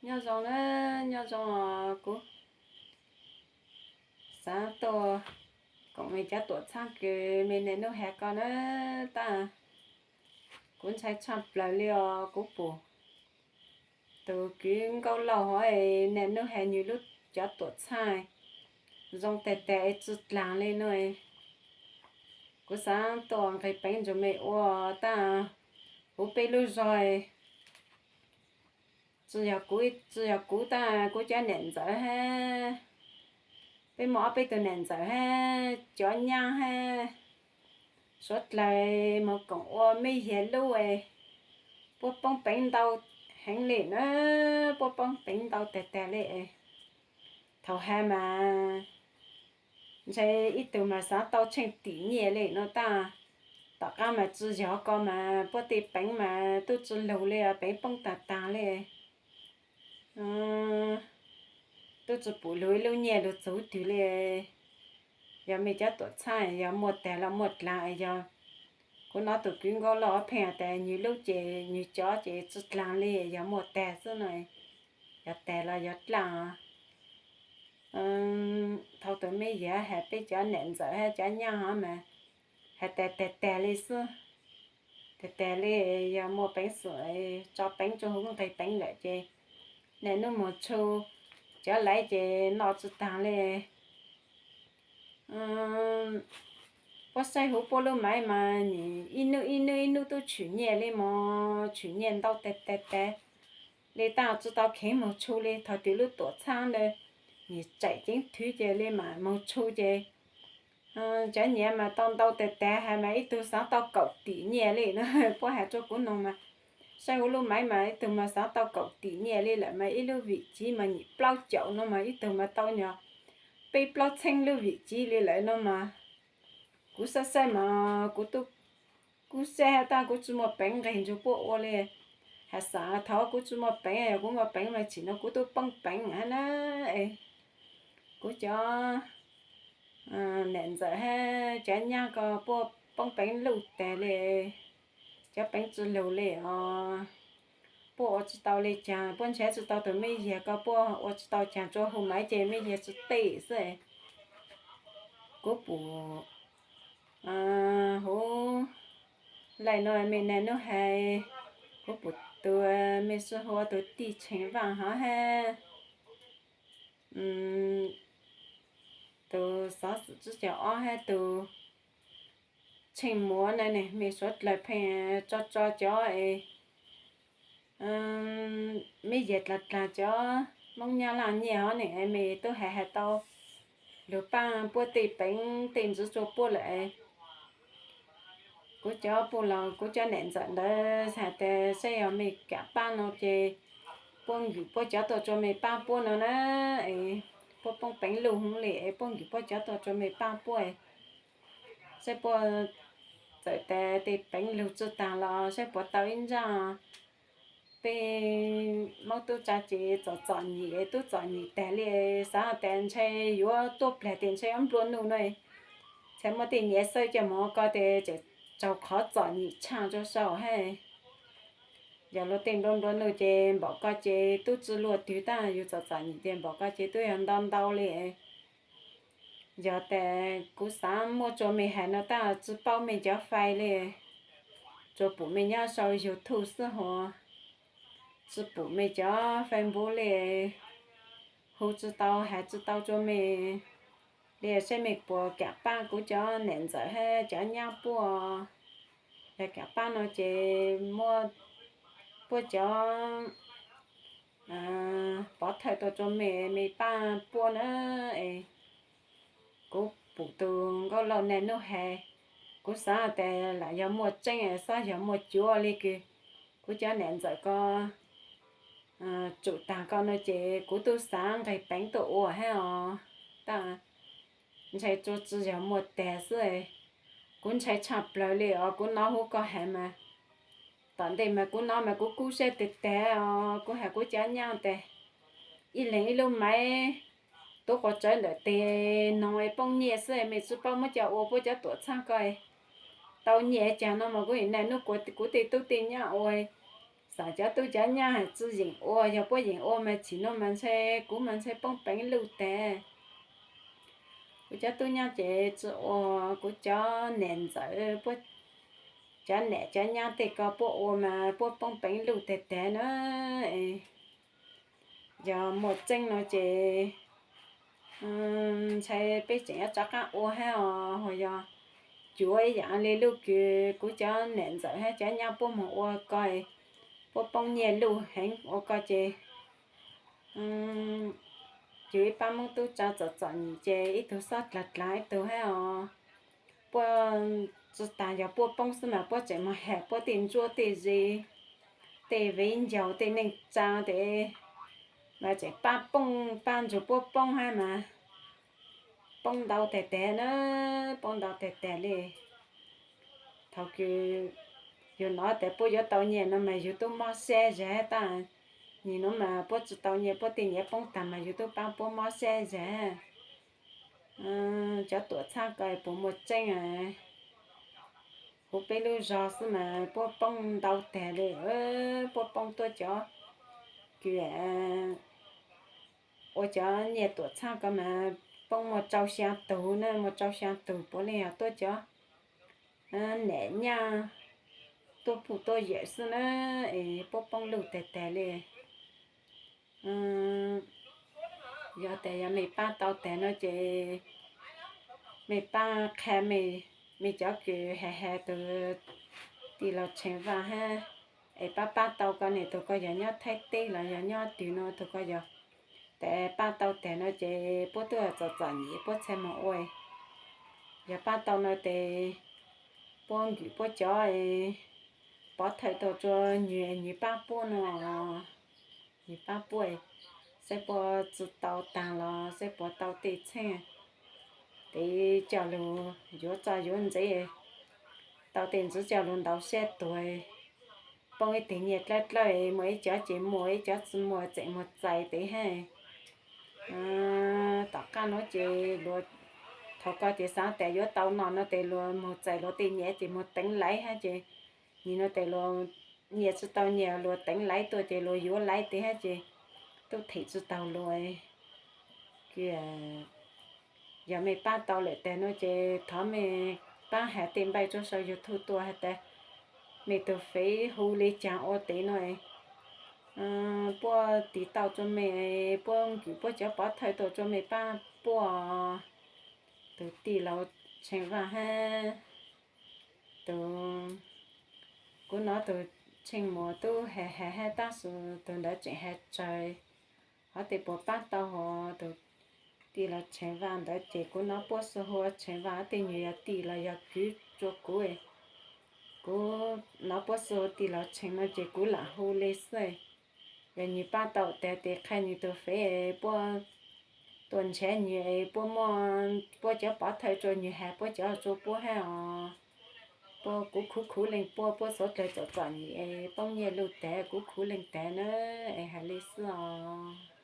Nyob zoo na, nyob zoo os. Kuv xav tuaj koom me cov tuam txhab kws me niaj hnub has ko na, tab kuv ntshai tshaj plaws li os. Kuv pum tus kwv Nkauj Lauj hov niaj hnub has nws lub cov tuam txhab zoo tag tag es tsi dlaag li no. Kuv xav tuaj nqis peev nrug me ua, tab huv peb lub zog tsi yog kuv, tsi yog kuv tab kuv cov niam ntxawm hab, peb muaj ob peb tug niam ntxawm hab cov nyab hab suav dlawg moog koom ua mej yag lub, puab poob peev ntau heev li na, puab poob peev ntau tag tag li. Thaum has mas ntshe ib tug mas xav tau tsheej tim nyiaj li no tab, tom qab mas tsi yog ko mas puab tej peev mas tub tsi lug li, peev poob tag tag li. Tub tsi pum lug ib lub nyiaj lug txug twg li. Yog mej cov tuam txhab yog muaj tag los muaj dlaag, yog kuv nov tus kwv Nkauj Lauj pheej has tas nws lub ces nws cov ces tsi dlaag li, yog muaj tag xwb no, yog tag los yog dlaaj. Thaum tus mej yag has peb cov niam ntxawm hab cov nyab hov mas has tas tag tag li xwb, tag tag li, yog muaj peev xwm tso peev rua huv nqis peev lawm ces niaj hnub moog tshu cov laiv ces noj tsi taag li. Puab saib huv puab lub maiv mas nim ib nub ib nub ib nub tub tshwm nyiaj li mog, tshwm nyiaj ntau tag tag tag li tab tsi tau kheev moog tshu li. Thaum twg lub tuam txhab ntawd nim tsaim ceev thwv ces li mam moog tshu ces cov nyiaj mas tau ntau tag tag, has mas ib tug xaav tau kaum tim nyiaj li no. Puab has rua kuv noog mas saib huv lub maiv mas ib tug mas xaav tau kaum tim nyiaj li lawm mas ib lub vim civ mas nyim plaub caum no mas ib tug mas tau nyuag peb plaub txheeb lub vim civ li lawm no mas. Kuv saib saib mas kuv tub, kuv saib has tas kuv tsi muaj peev nqis nrug puab ua li. Has xaav thaum kuv tsi muaj peev, yog kuv muaj peev mas tsim no kuv tub poob peev hab na. Kuv cov niam ntxawm hab cov nyab ko puab poob peev luj tag li, cov peev tsi lug li os. Puab ua tsi tau li caag, puab nrhav tsi tau tus mej yag ko, puab ua tsi tau caag, tsuas hu maiv ces mej yag tsi teb xwb. Kuv pum huv laij nuav mej niaj hnub has, kuv pum tus mej sib hu ua tus Tij Tsheej Vaaj hov hab tus Xov Xwm Tsib Caug Ob hab tus Tsheej Muav na, mej suav dlawg pheej tso tso cov es mej yag dlaag dlaag cov Moob Nyab Laaj nyiaj hov ne, mej tub has has tau lug paab puab tej peev tej ntsis rua puab lawm. Kuv cov puj laug, kuv cov niam ntxawm ntawd has tas saib yog mej kaam paab no ces puab nkim puab cov tuaj rua mej paab puab no na. Es puab poob peev luj hwv li es puab nkim puab cov tuaj rua mej paab puab, saib puab txawm tas tej peev lug tsi taag los saib puas tau ib ntsaj. Peb Moob tub tsa ces txom txom nyem, tub txom nyem tag li, xaav tas ntshe yuav tuaj plag tes ntshe yuav nplua nuj no. Ntshai muaj tej nyiav xawb coj moog ko tes tseem raug qhov txom nyem tshaaj rua sau hab. Yog luag tej nplua nplua nuj ces npaum ko ces tub tsi luaj twg, tab yug txom txom nyem ces npaum ko ces tub yog ntau ntau li. Yog tas kuv xaav muaj rua mej has no tab tsi paub mej cov fai li, tsuas pum mej nyob sau YouTube xwb hov, tsi pum mej cov Facebook li, hu tsi tau has tsi tau rua mej li, saib mej puas kaam paab kuv cov niam ntxawm hab cov nyab puab. Yog kaam paab no ces muab puab cov pov thawj tuaj rua mej, mej paab puab na. Es kuv pum tus Nkauj Lauj niaj hnub has, kuv xaav tas lam yog muaj tseeb, xob yog muaj cuav li kws kuv cov niam ntxawm ko tsum taag ko no ces kuv tub xaav nqeg peev tuaj ua hab os. Tab ntshai tsuas tsi yog muaj tag xwb. Kuv ntshai tshaj plawg li os, kuv nov huv koj has mas tom ntej mas kuv nov mas kuv kub siab tag tag os. Kuv has kuv cov nyab tas ib leeg ib lub maiv, tuav quas tsawv ntawm tes noog es poob nyiaj xwb, mej tsi paub muab coj ua puab cov tuam txhab ko tau nyiaj caag no mas kuv nim niaj hnub kuas kuv tej tub tej nyab ua Xam cov tub cov nyab tsi yeem ua, yog puab yeem ua mas tsim nuav mas ntshai kuv mas ntshai poob peev luj tag. Kuv cov tub nyab ces tsi ua, kuv cov nam ntxawm, cov nam cov nyab tej ko puab ua mas puab poob peev luj tag tag na. Yog muaj tseeb no ces ntshai peb tseem yuav rov qaab ua hab os. Hos yog cuav ib yaam le lub kws kuv cov nam ntxawm hab cov nyab puab moog ua ko, puab poob nyiaj luj heev ua ko ces yug ib paab Moob tub tsaa txom txom nyem ces ib tug xob dlaag dlaag ib tug hab os. Puab tsi taag yog puab poob xwb mas puab tseem moog has puab tej ntsuab tej ze, tej viv ncaus tej neej tsaa tes mas tseem paab poob paab nrug puab poob hab mas poob ntau tag tag na, poob ntau tag tag li. Thaus kws yug nov tas puab yuav tau nyiaj no mas yug tub mob sab zag tab, nim nuav mas puab tsi tau nyiaj puab tej nyiaj poob taag mas yug tub paab puab mob sab zag. Cov tuam txhab ko puas muaj tseeb? Huv peb lub zog xwb mas puab poob ntau tag li, puab poob tuaj cov kws ua cov nyiaj tuam txhab ko mas poob muaj rau xyaa tug na, muaj rau xyaa tug puav leej yog tuaj cov nam nyab tuaj puj tuaj yawm xwb na, es puab poob luj tag tag li. Yog tas yog mej paab tau tag no ces mej paab qha mej, mej cov kws has has tug tij laug Tsheej Vaaj hab, es paab paab tau ko ne, tug ko yog nyob Thaib teb los yog nyob twg no, tug ko yog tas paab tau tag no ces puab tub txom txom nyem puab txhaj moog ua. Yog paab tau no tes puab nwm puab cov pov thawj tuaj rua nwg, nwg paab puab no, nwg paab puab, saib puab tsi tau taag los saib puas tau tej txheej tes coj lug yuav txoj yuav ntxiv, tau tej ntxiv coj lug ntaus sab tuag, poob ib teg nyiaj dlawb dlawb, muaj ib cov ces muaj, ib cov tsi muaj tseem muag txais tes hab. Tom qaab nuav ces luag, thaus ko ces xaav tas yuav tau no no tes luag muag txais luag tej nyiaj ces muag teev laiv hab ces nim no tes luag nyiaj tsi tau nyiaj luag teev laiv tuaj ces luag yuav laiv tes hab ces tub them tsi taug luag. Kws yog mej paab tau lawm tag no ces thov mej paab has tej npaij rua sau YouTube tuaj has tas mej tug fev hu le caag ua tes no, puab tiv tauj rua mej, puab nwm puab cov pov thawj tuaj rua mej paab puab. Tug tij laug Tsheej Vaaj hab tug, kuv nov tug Tsheej Muas tub has has hab tab sis tug ntawd tseem has tsawg, hov tes puas paab tau hov tug tij laug Tsheej Vaaj ntawd ces kuv nov puab xu hu Tsheej Vaaj hab tej nyuag yog tij los yog kwv rua kuv. Kuv nov puab xu hu tij laug Tsheej no ces kuv lam hu le xwb. Yog nwg paab tau tag tes qha nwg tug fev, puab tuaj nrhav nwg, puab muaj, puab cov pov thawj rua nwg has puab cov rua puab hab os. Puab kuv khuv khuv leej puab, puab suav dlawg txom txom nyem, poob nyiaj luj tag kuv khuv leej tag na, es has le xwb os.